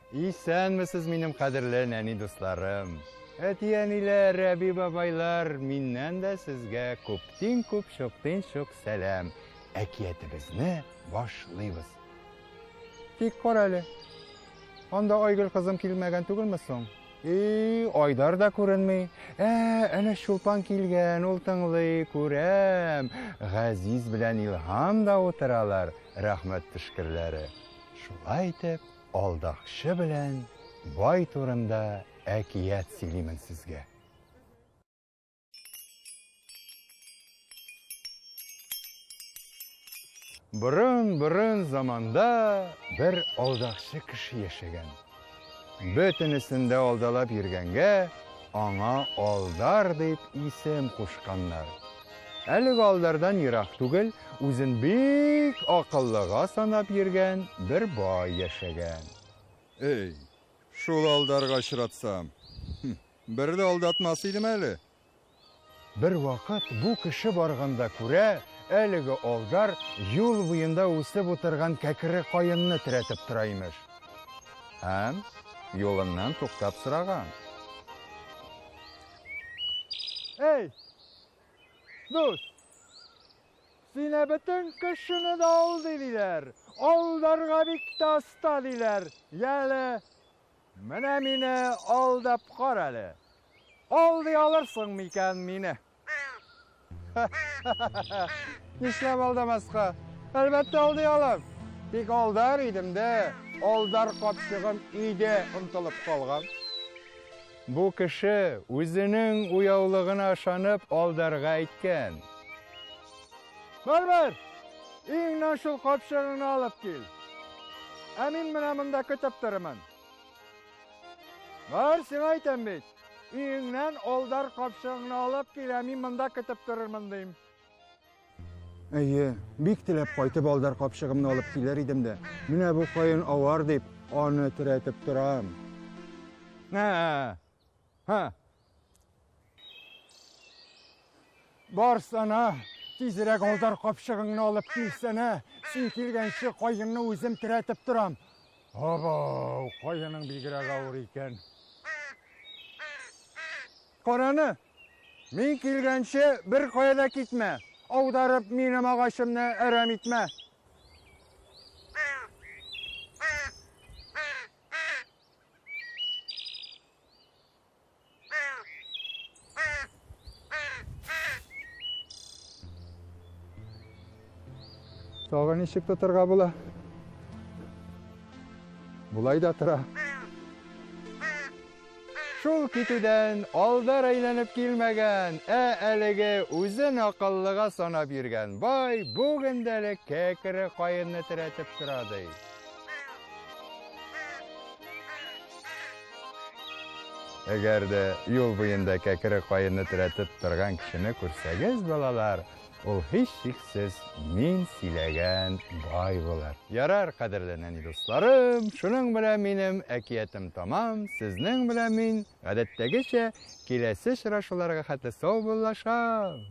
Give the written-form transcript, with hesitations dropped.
Исәнмесез, минем кадерле нәни дусларым. Әти-әниләр, әби-бабайлар, миннән дә сезгә күптин күп, чуктин чук сәлам. Әкиятебезне башлыйбыз. Тик кара әле. Анда Айгөл кызым килмәгән түгелме соң? И, Айдар да күренми. Ә, әнә Чулпан килгән, ул тыңлый, күрәм. Газиз белән Илһам да утыралар, рәхмәт төшкерләре. Шулай итеп, алдакчы белән бай турында әкият сөйлимен сезгә. Борын-борын заманда бер алдакчы кеше яшәгән. Бөтенесен дә алдалап йөргәнгә, аңа Алдар дип исем кушканнар. Әлеге Алдардан ерак түгел, үзен бик акыллыга санап йөргән бер бай яшәгән. Эй, шул Алдарга очратсам, бер дә алдатмас идем әле. Бервакыт бу кеше барганда күрә, әлеге Алдар юл буенда үсеп утырган кәкре каенны терәтеп тора, имеш. Һәм юлыннан туктап сораган. Эй, дус, сине бөтен кешене дә алдый диләр, алдарга бик тә оста диләр. Яле, менә мине алдап кара әле. Алдый алырсың микән мине? Нишләп алдамаска? Әлбәттә алдый алам. Тик алдар идем дә, алдар капчыгым өйдә онтылып калган. Бу кеше үзенең уяулыгына ышанып алдарга әйткән. Бар, бар! Өеңнән шул капчыгыңны алып кил. Ә мин менә монда көтеп торырмын. Бар, сиңа әйтәм бит. Өеңнән алдар капчыгыңны алып кил, ә мин монда көтеп торырмын дим. Әйе, бик теләп кайтып алдар капчыгымны алып килер идем дә, менә бу каен авар дип, аны терәтеп торам. Ә, һа. Барсана, тизрәк алдар капчыгыңны алып килсәнә, син килгәнче каенны үзем терәтеп торам. Абау, каеның бигрәк авыр икән. Караны, мин килгәнче бер кая да китмә, аударып минем агачымны әрәм итмә. Тагы ничек тотырга була? Болай да тора. Шул китүдән Алдар әйләнеп килмәгән, ә әлеге үзен акыллыга санап йөргән бай бүген дә әле кәкре каенны терәтеп тора ди. Әгәр дә юл буенда кәкре каенны терәтеп торган кешене күрсәгез, балалар, ул һичшиксез мин сөйләгән бай булыр. Ярар, кадерле нәни дусларым, шуның белән минем әкиятем тамам. Сезнең белән мин, гадәттәгечә, киләсе очрашуларга хәтле саубуллашам.